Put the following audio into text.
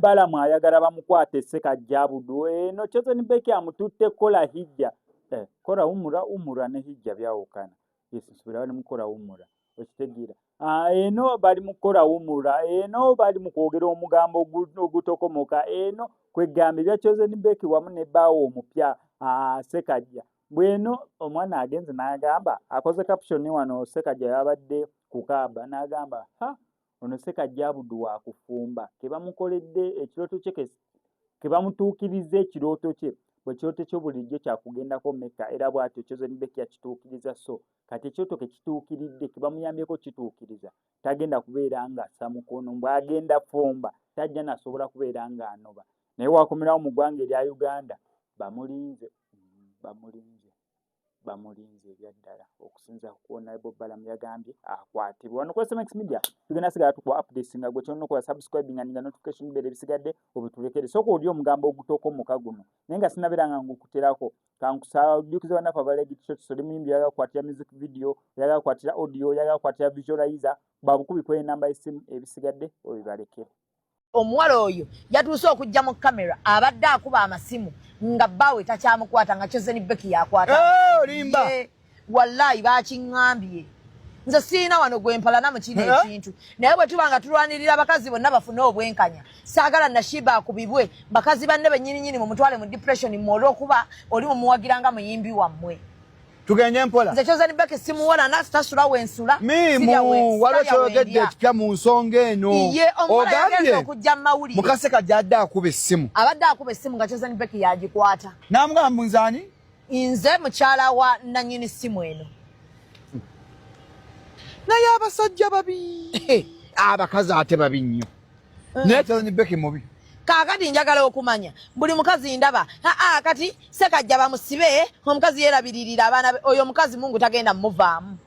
Balamu ayagala bamukwate Ssekajja Abudu eno Chosen Becky amututte kola hijja eh, kola umura umura ne hijja byawukana. Yes, nsubira bali mukola umura okitegeera. Ah, eno bali mukola umura eno bali mu kwogera omugambo ogutokomoka eno kwegamba ebya Chosen Becky wamu ne bbaawo omupya ah, Ssekajja bweno omwana agenze n'agamba akoze caption wano Ssekajja yabadde ku Kaaba n'agamba ha ono Ssekajja Abudu wa kufumba ke bamukoledde ekirooto kye ke bamutuukirizza ekirooto kye bwe kirooto kye bulijjo kya kugendako Mecca era bw'atyo Chosen Becky yakituukiriza so kati ekirooto ke kituukiridde ke bamuyambyeko kituukiriza tagenda kubeera ng'assa mukono mbu agenda fumba tajja nasobola kubeera ng'anoba naye wakomerawo mu ggwanga erya Uganda bamulinze bamulinze bamulinze ebyaddala okusinza ku Honorable Balaam yagambye akwatibwa wano ku SMX Media tugenda sigala tukuwa updates nga gwe kyonna okola subscribing and nga notification bell ebisigadde obitulekere sooka oli omugambo ogutokomoka guno naye nga sinabeera nga ngukuterako kankusaba ojjukize bannaffe abalegitshotso oli muyimbi oyagala kukwatira music video oyagala kukwatira audio oyagala kukwatira visualizer babukubi kweyo enamba y'essimu ebisigadde obibalekere. Omuwala oyo yatuuse okujja mu kamera abadde akuba amasimu nga bbaawe takyamukwata nga Chosen Becky yakwata. Eh, olimba. Wallahi bakiŋŋambye. Nze sirina wano gwe mpalana mu kino Eh? ekintu naye bwe tuba nga tulwanirira abakazi bonna bafune obwenkanya saagala Nashiba akubibwe bakazi banne bennyininyini mumutwale mu depression mmwe olw'okuba oli mumuwagira nga muyimbi wammwe. Tugende mpola. Nze Chosen Becky simuwalana sitasula wensula. Miimu waliwo ky'oyogedde ekipya mu nsonga eno. Iye omuwala yagenze okujja mu mawulire. Muka Ssekajja adde akuba essimu. Abadde akuba essimu nga Chosen Becky yagikwata. N'amugamba mbu nze ani? Nze mukyala wa nannyini ssimu eno. Naye abasajja babi. Abakazi ate babi nnyo. Naye Chosen Becky mubi. Kaakati njagala okumanya buli mukazi ndaba aa kati Ssekajja bamusibe omukazi yeerabiririra abaana be oyo omukazi Mungu tagenda muvaamu.